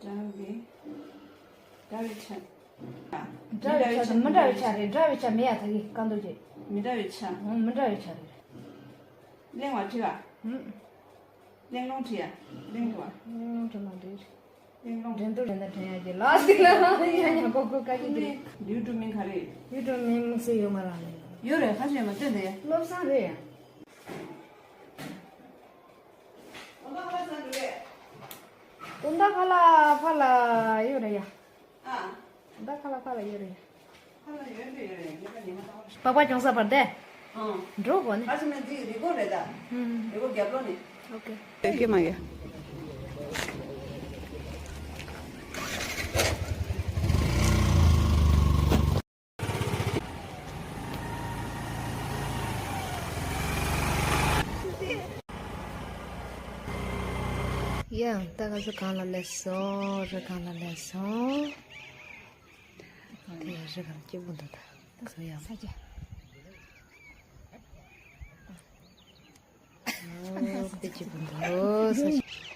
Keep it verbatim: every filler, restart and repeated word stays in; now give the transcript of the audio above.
འདྲ་བའི་འདྲ་བའི་ཆ། འདྲ་བའི་ཆ་དང་མི་འདྲ་བའི་ཆ་རེད། འདྲ་བའི་ཆ་མེད་ཡ་ད་གི་བཀའ་མདོ་རྗེ། མི་འདྲ་བའི་ཆ། ཨང་། མི་འདྲ་བའི་ཆ་རེད། གླེང་བ་བྲིས་པ། ཨང་། གླེང་སློང་བྲིས་ཡ། གླེང་བྲིས་པ། གླེང་སློང་བྲིས་མ་འདྲ་རེད། གླེང་སློང་། འགྲན་བསྡུར་རེད་ད་དྲན་ཡ་གི་ལགས་སི་ལ་ཡ་ཡ་གོ་གོ་ཀ་ཅི་དེ། ཡུ་ཊུབ་མིང་ག་རེ་རེད། ཡུ་ཊུབ་མིང་དམིགས་བསལ་ཡོད་མ་རེད། ཡོད་རེད། ཁ་ཤས་མ་བཏོན་དེ། བློ་བཟང་རེད་ཡ། དོན་དག་ཁ་ལ་ཕ་ལ་ཡོད་རེད་ཡ། ཨ། དོན་དག་ཁ་ལ་ཕ་ལ་ཡོད་རེད་ཡ། ཕ་ལ་ཡོད་རེད་ཡོད་རེད། ངས་ད་ཉི་མ་ལྟ་བར། པགས་པ་གྱོན་ས་བར་དེ། ཨང་། འགྲོ་དགོས་ནི། ཨ་ཅེ་ན་འདི་རི་གོ་རེད་ད། ཧུམ། རི་གོ་རྒྱབ་ལོགས་ནས། ཨོ་ཀེ། ཡོད་ཀྱི་མ་ཡོད། ཡང་ད་ང་ཚོ་གང་ལ་སླེབས་སོང་། རི་སྒང་ལ་སླེབས་སོང་། དེ་རི་སྒང་སྐྱིད་པོ་འདུག་ད་ང་ཚོ་ཡང་ས་ཆ། ཨོ་དཔེ་སྐྱིད་པོ་འདུག་ས་ཆ།